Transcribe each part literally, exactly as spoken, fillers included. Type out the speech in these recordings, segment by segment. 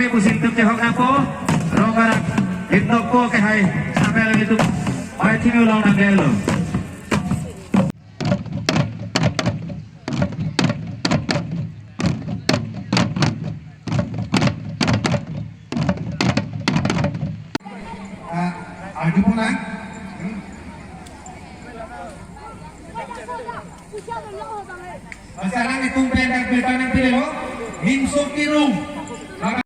Pusi tum chehok nangpo, rong arak, itok po ke hai, sampai lagi tu, bai thimi long nang delo. Ah, arjupo nang. Hmm. Basta nangtum pen dak berita nangpilelo. Bimsuk Kirung. Hello.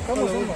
Hello.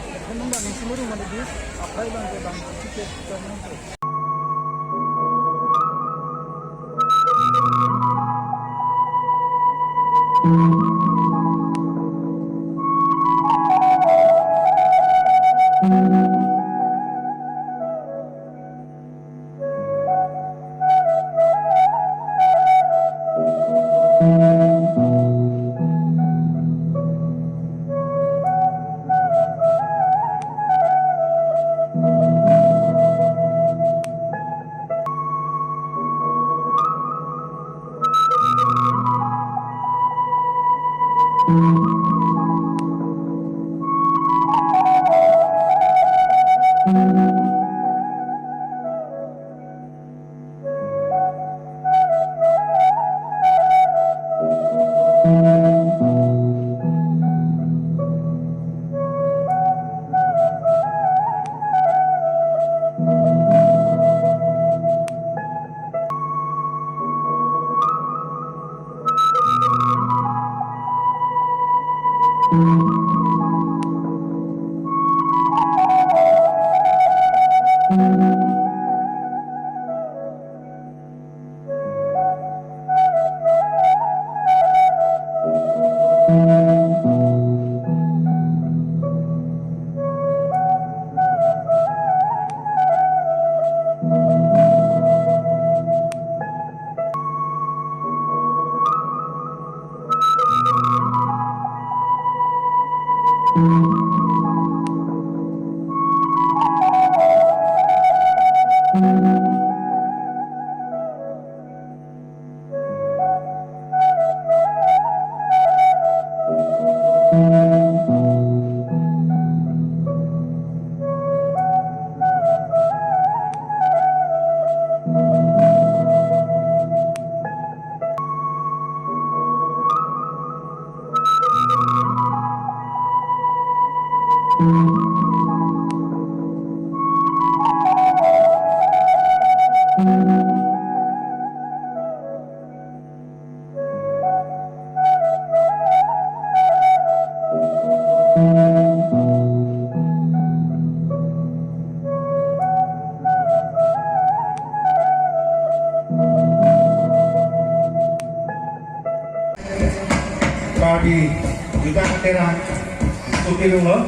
Karbi Jutang Aterang, Suki Ronglo.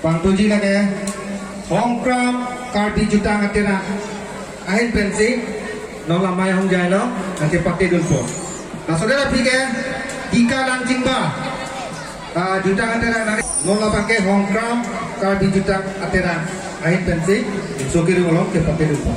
Pangtuji lake Hongkram Karbi Jutang Aterang ahin pensi non lamai ahung jailo, nangkepatedunpo. Laso det aphi ke Dika Langjingba, ah, Jutang Aterang nang non labang ke Hongkram Karbi Jutang Aterang ahin pensi Suki Ronglo kepatedunpo.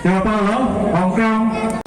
Siapa lo? Ongkrang.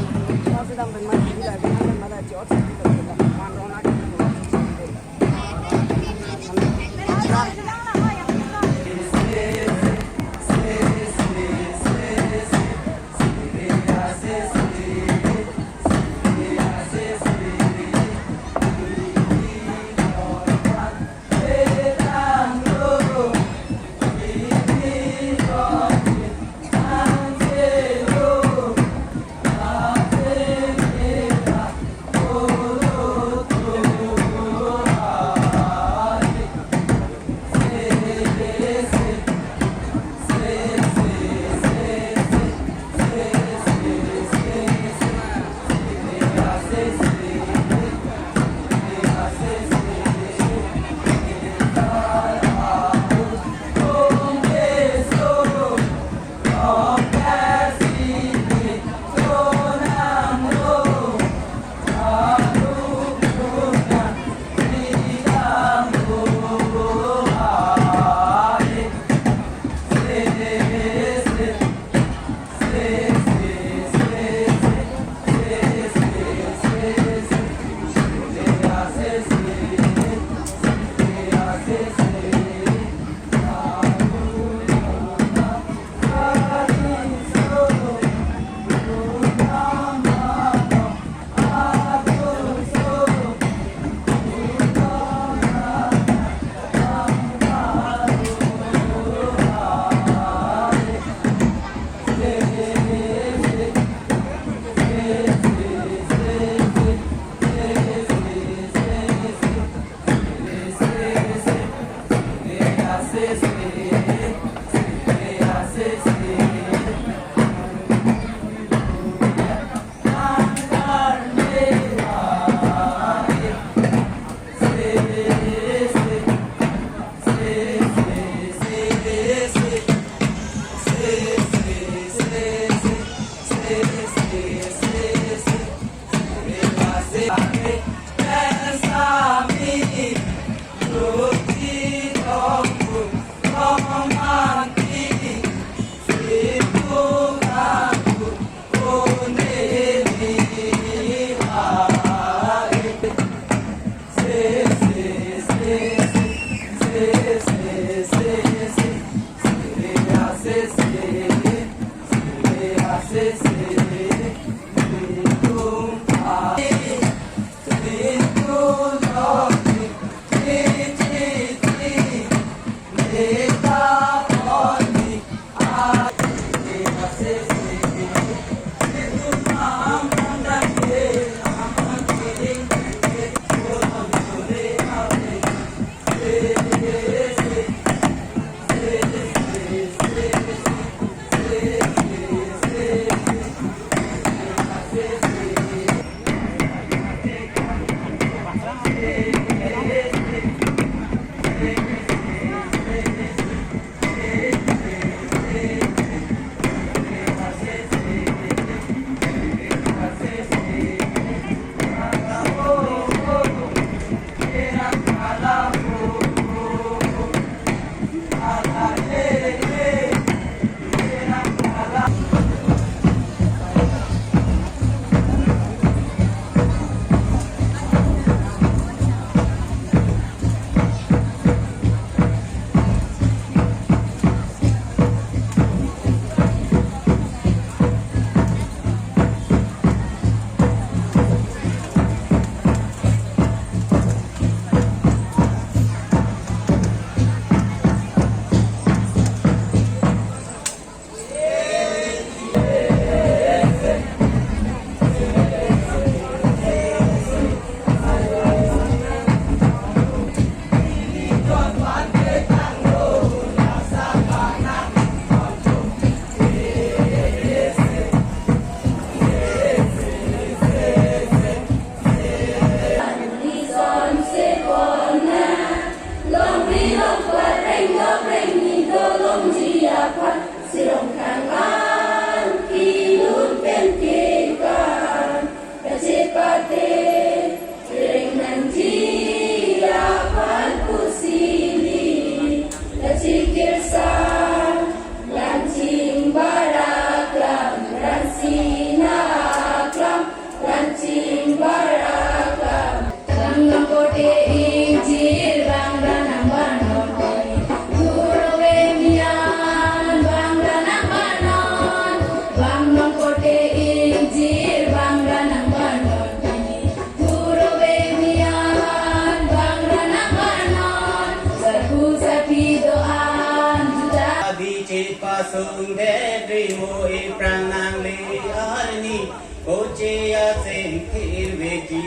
Sungde rimo ipran nangli arni, koche aseng thirveji.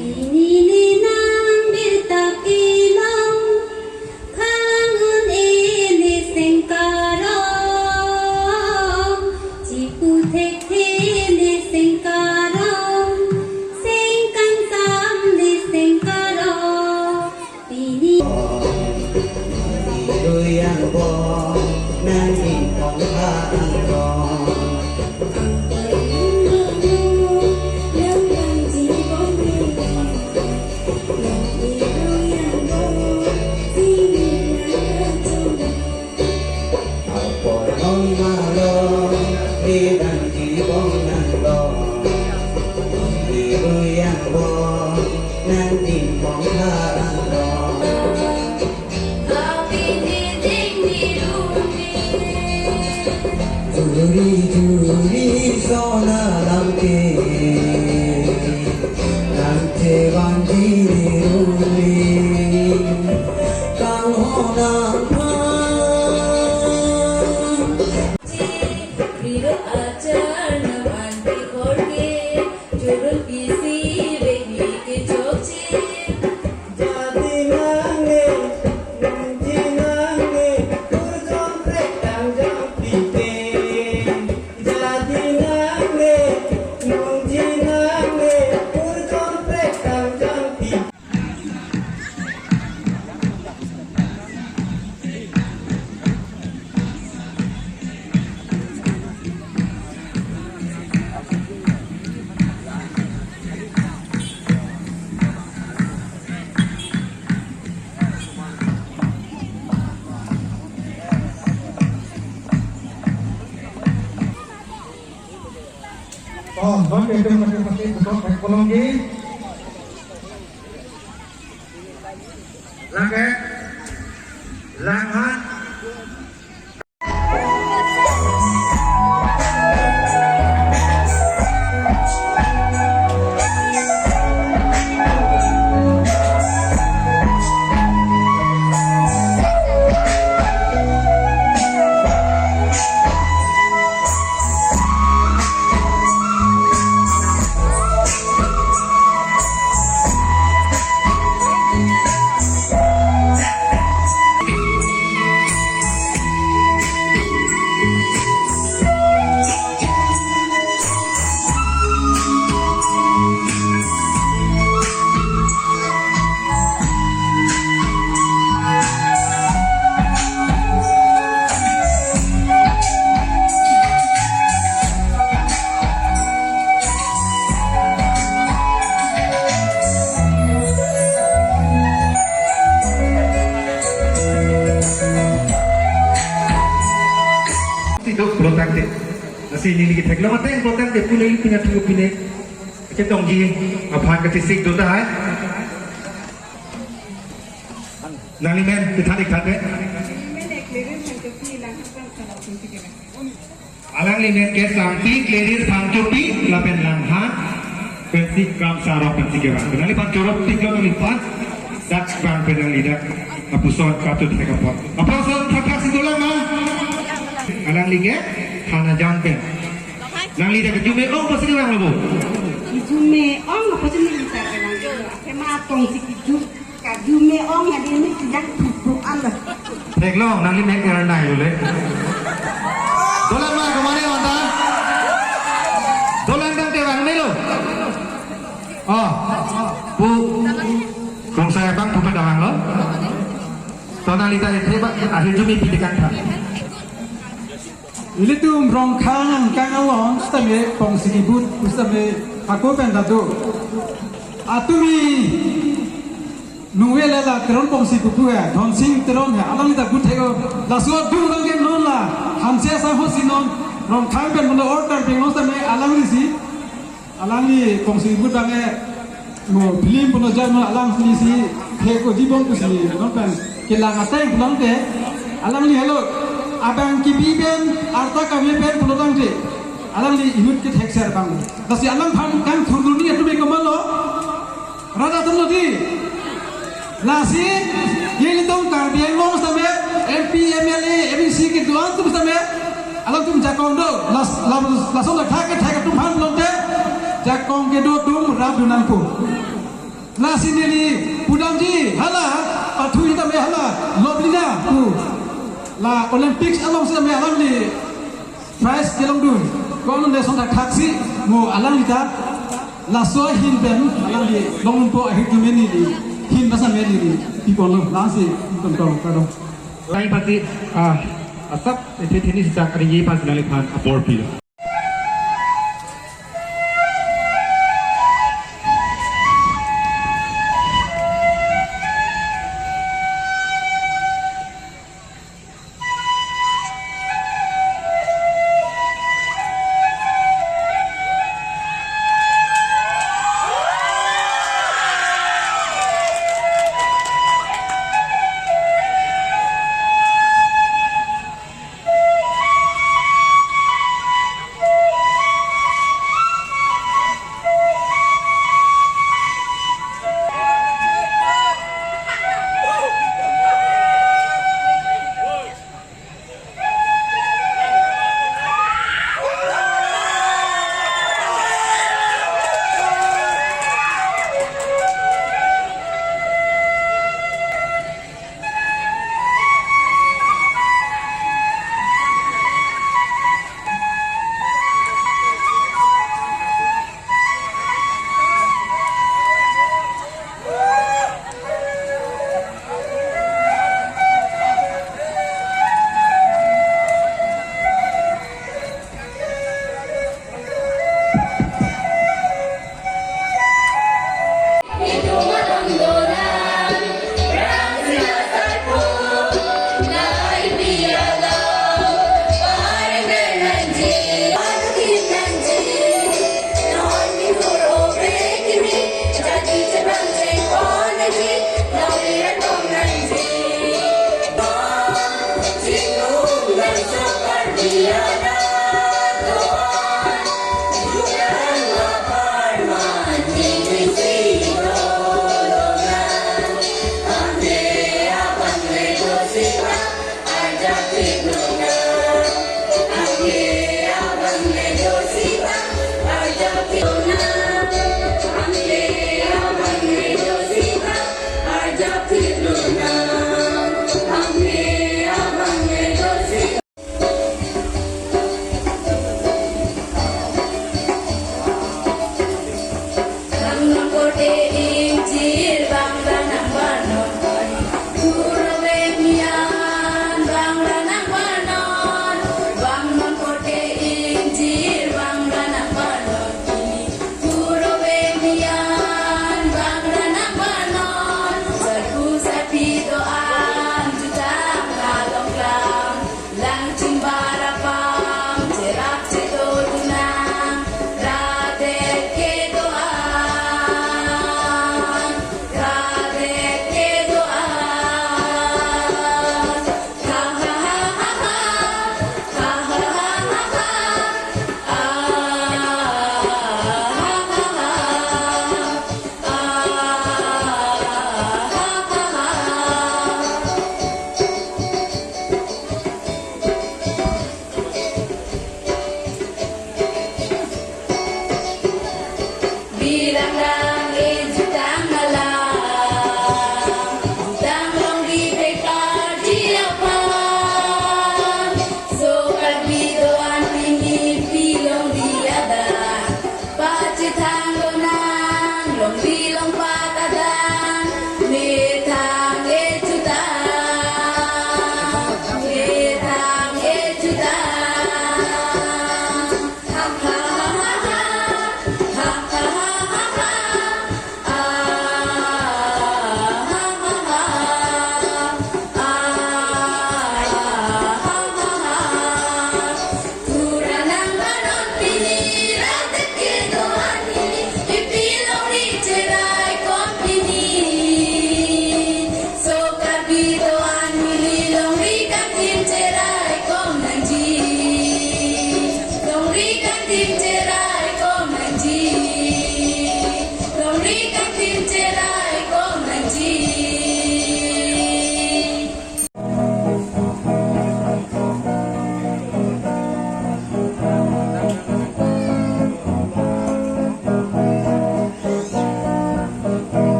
Pini ne nang birta kelong, phalang un-e ne seng karong, chipu thekthe ne seng karong, seng kangsam ne seng karong. Pini. Ruyang bong, nang ingkong ha angrong. Apor non malom, ledang jibong nang long. Ruyang bong, nang ingkong ha angrong. Juri juri sona lamte, lamte vanji rumi, kang honang phan. Piro achar nam anti khorke, churun pisi vekni kechokche. Jadi nangne, nungji nangne, kurjon prekang jang pite. Jadi nangne, nungji nangne, kurjon prekang jang pite. Oh, bang itu masih pasti butuh teknologi. Langke, langhan. Sidok plotangte. Lasi neli ketheklong ateng plotangte pu neli pinga thu pine. Chetongji aphan kachisik do tahai. Nanglimen kethan ik than pe. Alanglimen ke Sangpi, Klerir, Sangchopi lapen Langhan pensi Kramsa arong pensi kevang. Nangliphan choro tiklo nangliphan. Dak bang pen nangli dak lapuson katut thek apot. Apotson thakthak si dolang ma? Alangli ke Thanajan pen. Nangli dak jume ong pasi kevang lo bo? Jume ong apa sih nih kita kevang? Akhema atong si kijum. Kajume ong adi ini tidak pupuk Allah. Theklong, nanglimen ke randai dulu le. Dolang ma kemana anta? Dolang tangte vangme lo. Oh, pu. Krongsai abang pu pen davanglo. Tonalita ete ba akhir jumi pidikan tha. Ilitum Rongkhang angkang along sitame pongsi kebut sitame ako pen ta do. Atumi nungve lela Teron pongsi pupu he, Dhonsing Teron he, alangli ta but thek-o. Laso atum abang ke non la Hanse asangho si non Rongkhang pen mono order pen non sitame alangli si. Alangli pongsi kebut abang ke mo film puno jan mo alangli si thek-o jibong pusi non pen kelang ateng pulote alangli helo abang kipi pen arta kami pen pulotangte alangli inut kethekser abang. Lasi alangphan kangthurdun ni atum ke komatlo? Rat atum lo di. Lasi ilitum Karbi Anglong sitame M P, M L A, M A C kedo-an atum sitame alangtum jakong do, las-, las-, lason athak kethek atum aphan pulote jakong kedo atum rapdun nangpo. Lasi neli pudamji, hala pathu sitame hala Loblina pu la Olympics along sitame alangli prize kelongdun. Ko-an lason athak si mo alangli ta laso ahin pen alangli longpo, ahirjume neli ahin basa me neli piponlo, lasi piponlo, kardom. Lain pati, ah, asap, ete theni sejak aringye pas nangliphan apor pilo.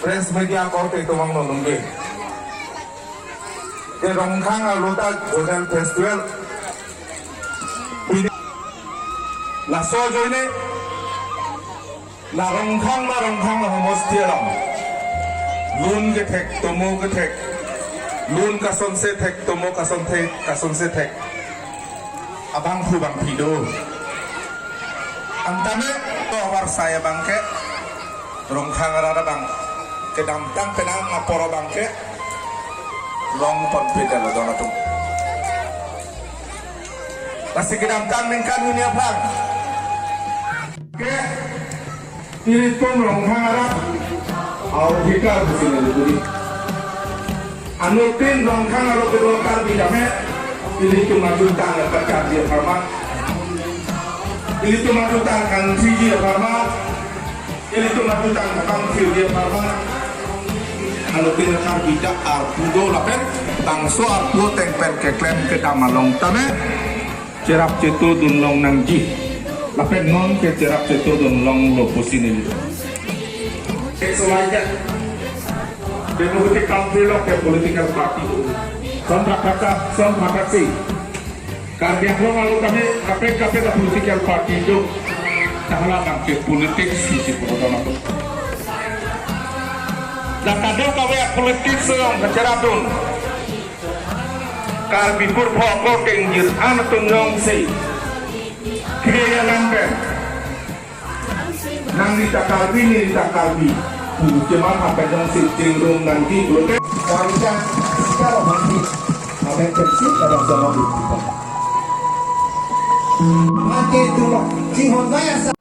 Press media korte tomang nonungge. Ke Rongkhang arlo ta zonal festival. Pini laso ajoine la Rongkhang, la Rongkhang la homosti along lun kethek, tomo kethek, lun kasonse thek, tomo kasonse, kasonse thek abangphu bangphi do. Antame to avarsai abangke Rongkhang arat abang kedamtang penang apor abangke longponpe, dalo don atum. Lasi kedamtang ningkan hini aphrang ke ilitum Rongkhang arat audhikar pusi neli pudi. Anuttin Rongkhang arlo kedo Karbi tame ilitum ajutang Karbi apharman, ilitum ajutang Kanthiji apharman, ilitum ajutang Bangphir apharman. Anuttin Karbi ta arpu do lapen bangso arpu ateng pen keklem kedam along tame cherap chetudun long nangji. Lapen non ke cherap chetudun longlo pusi neli. Exolaja. Democratic country lo ke political party. Son prakata, son praktasi. Karbi Anglong arlo tame kaprek kaprek a political party do. Ta hala abangke politics pusi pura dona tu. Dak kadokave a politics along kacherapdun. Karbi kurpho ko kengjir an atum jongsi kre alam pen, nangli ta Karbi, neli ta Karbi pu kematha pen jongsi chingrum nangji pulote. Karbi ta sikar mati, amen pensi kadang sama di kita. Mati tu, si Honda ya sa.